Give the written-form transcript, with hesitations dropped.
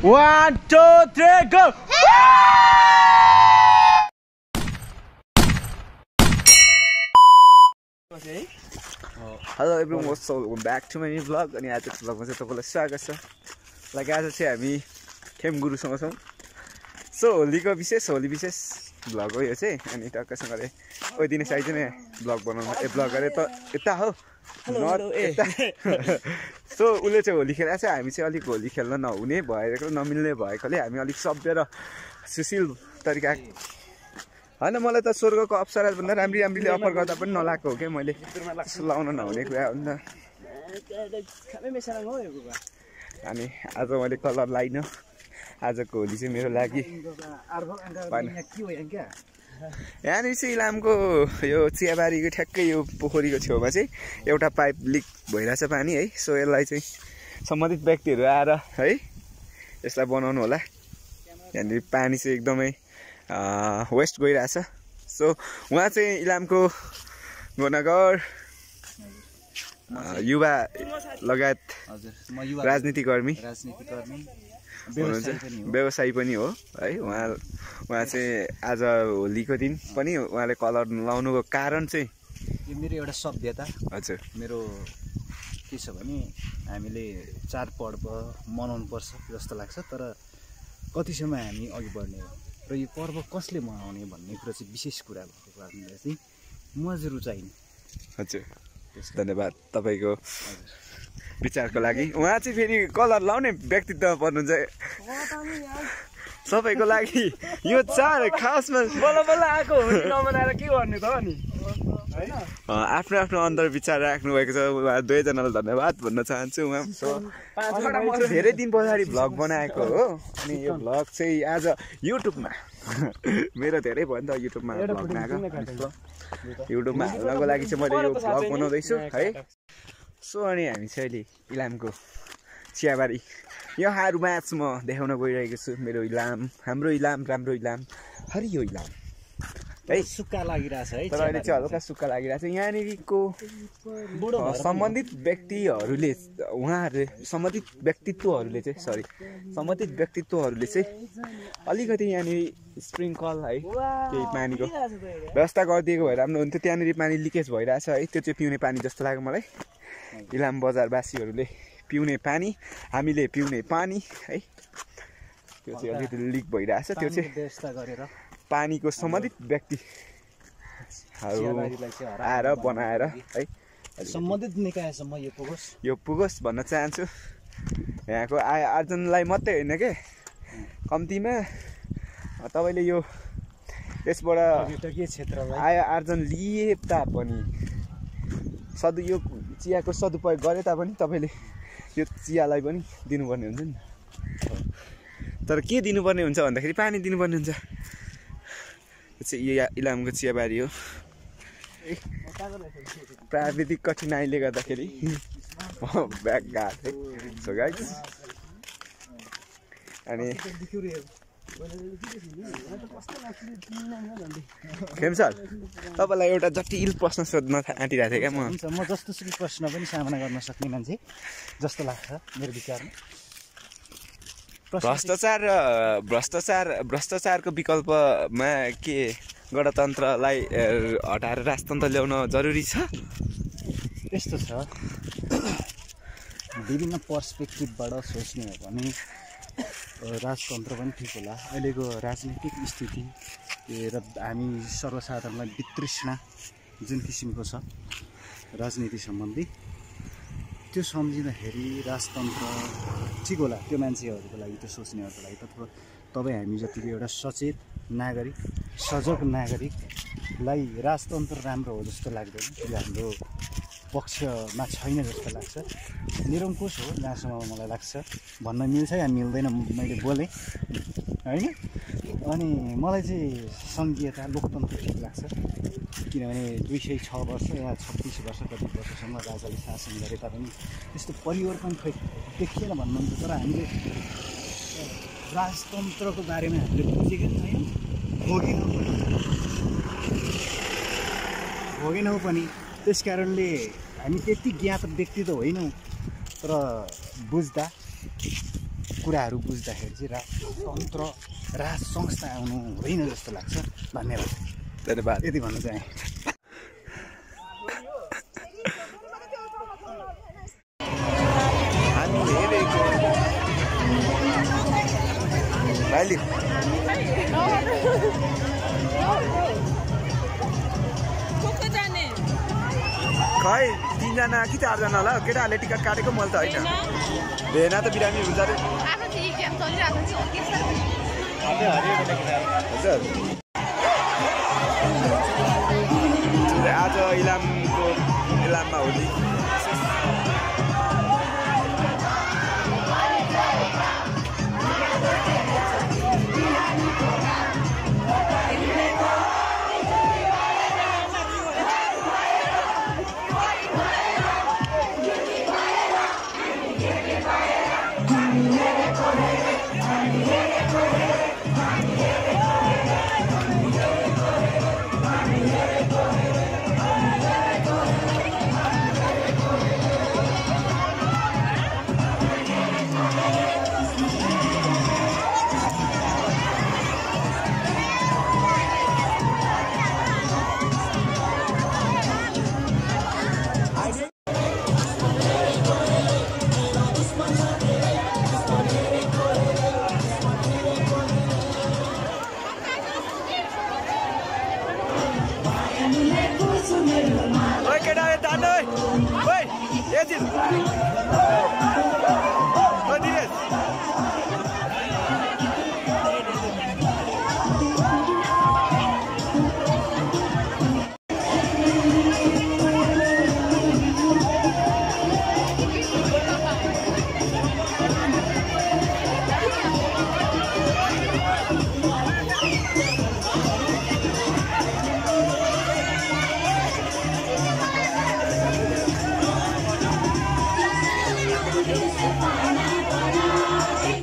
1, 2, 3, go! Hello everyone, welcome back to my new vlog. अनि आजको भ्लगमा चाहिँ तपाईलाई स्वागत छ। लाइक आज चाहिँ हामी खेम गुरुसँग छौँ। सो होलीको होली विशेष भ्लग हो यो चाहिँ। अनि टक्कसँगले ओइ दिने साइज नै भ्लग बनाउनु भ्लग गरे त यता हो नट यता। सो उसले चाहिँ होली खेलेको छ, हामी चाहिँ अलिक होली खेल्न नहुने भएको नमिल्ने भएकोले हामी अलिक सभ्य र सुशील तरिका हैन। मलाई त स्वर्गको अप्सरा भन्दा राम्रीले अफर गर्दा पनि नलाएको हो क्या। मैले लाउन नहुने कुरा हो नि त। अनि आज मैले कलर लाइन आजको होली चाहिँ मेरो लागि यहाँनिर चाहिँ इलामको यो चियाबारीको ठ्याक्कै यो पोखरीको छेउमा चाहिँ एउटा पाइप लिक भइरहेछ पानी है। सो यसलाई चाहिँ सम्बन्धित व्यक्तिहरू आएर है यसलाई बनाउनु होला। यहाँनिर पानी चाहिँ एकदमै वेस्ट गइरहेछ। सो उहाँ चाहिँ इलामको गुनागर युवा लगायत राजनीतिकर्मी व्यवसायी पनि हो है। उहाँ चाहिँ आज होलीको दिन पनि उहाँले कलर लाउनुको कारण चाहिँ यो मेरो एउटा सभ्यता। हजुर, मेरो के छ भने हामीले चाडपर्व मनाउनु पर्छ जस्तो लाग्छ, तर कतिसम्म हामी अघि बढ्ने हो र यो पर्व कसले मनाउने भन्ने कुरा चाहिँ विशेष कुरा भएको कारणले चाहिँ म चाहिँ रुचाइने। हजुर, धन्यवाद तपाईँको विचारको लागि। उहाँ चाहिँ फेरि कलर लाउने व्यक्तित्व पर्नुहुन्छ सबैको लागि। यो चाड खासमा बल्ल बल्ल आएको होली नमनाएर के गर्ने त अनि हैन। आफ्नो आफ्नो अन्तर विचार राख्नु भएको छ। उहाँ दुवैजनालाई धन्यवाद भन्न चाहन्छु। उहाँ धेरै दिन पछाडि भ्लग बनाएको हो। अनि यो भ्लग चाहिँ आज युट्युबमा मेरो धेरै भयो नि त युट्युबमा भ्लग बनाएको। युट्युबमा हाल्नको लागि चाहिँ मैले यो भ्लग बनाउँदैछु है। सो अनि हामी चाहिँ अहिले इलामको चियाबारी यहाँहरूमा म देखाउन गइरहेको छु। मेरो इलाम, हाम्रो इलाम, राम्रो इलाम, हरियो इलाम है। सुक्खा लागिरहेछ है, तर अहिले चाहिँ हल्का सुक्खा लागिरहेछ। यहाँनिरको सम्बन्धित व्यक्तित्वहरूले चाहिँ अलिकति यहाँनिर स्प्रिङ्कल है केही पानीको व्यवस्था गरिदिएको भए राम्रो हुन्थ्यो। त्यहाँनिर पानी लिकेज भइरहेछ है। त्यो चाहिँ पिउने पानी जस्तो लाग्यो मलाई। इलाम बजारवासीहरूले पिउने पानी, हामीले पिउने पानी है, त्यो चाहिँ अलिकति लिक भइरहेछ। त्यो चाहिँ व्यवस्था गरेर पानीको सम्बन्धित व्यक्तिहरू आएर बनाएर है सम्बन्धित निकायसम्म यो पुगोस् भन्न चाहन्छु। यहाँको आय आर्जनलाई मात्रै होइन के, कम्तीमा तपाईँले यो यसबाट पर्यटकीय क्षेत्रलाई आय आर्जन लिए तापनि यो चियाको सदुपयोग गरे तापनि तपाईँले यो चियालाई पनि दिनुपर्ने हुन्छ नि। तर के दिनुपर्ने हुन्छ भन्दाखेरि पानी दिनुपर्ने हुन्छ। चाहिँ यो इलामको चियाबारी हो। प्राविधिक कठिनाइले गर्दाखेरि ब्याग गएको थिएँ। सो गाइस अनि खेम सर, तपाईँलाई एउटा जटिल प्रश्न सोध्न आँटिरहेको थिएँ क्या म। हुन्छ, म जस्तोसुकै प्रश्न पनि सामना गर्न सक्ने मान्छे जस्तो लाग्छ मेरो विचारमा। भ्रष्टाचारको विकल्पमा के गणतन्त्रलाई हटाएर राजतन्त्र ल्याउन जरुरी छ? यस्तो छ, विभिन्न पर्सपेक्टिभबाट सोच्ने हो भने राजतन्त्र पनि ठिक होला। अहिलेको राजनीतिक स्थिति र हामी सर्वसाधारणलाई वितृष्णा जुन किसिमको छ राजनीति सम्बन्धी, त्यो सम्झिँदाखेरि राजतन्त्र ठिक होला त्यो मान्छेहरूको लागि, त्यो सोच्नेहरूको लागि। तपाईँ हामी जतिको एउटा सचेत नागरिक, सजग नागरिकलाई राजतन्त्र राम्रो हो जस्तो लाग्दैन। यो हाम्रो पक्षमा छैन जस्तो लाग्छ। निरङ्कुश हो जहाँसम्म मलाई लाग्छ। भन्न मिल्छ या मिल्दैन मैले बोलेँ होइन। अनि मलाई चाहिँ सङ्घीयता लोकतन्त्र ठिक लाग्छ, किनभने 206 वर्ष या 36 वर्ष कति वर्षसम्म राजाले शासन गरे तापनि त्यस्तो परिवर्तन खै देखिएन भन्नुहुन्छ। तर हामीले राजतन्त्रको बारेमा हामीले बुझेकै छैनौँ, भोगेनौँ पनि। त्यस कारणले हामी त्यति ज्ञात व्यक्ति त होइनौँ, तर बुझ्दा कुराहरू बुझ्दाखेरि चाहिँ राजतन्त्र राज संस्था आउनु हुँदैन जस्तो लाग्छ। धन्यवाद धन्यवाद। यति भन्न चाहे। हामी हेरेको भाइली खै 3जना कि 4जना होला केटाहरूले टिकट काटेको मैले त होइन भेना त बिरामी हुन्छ अरे हजुर आज इलाममा होली Oi, केटा तान्नु ओइ एकछिन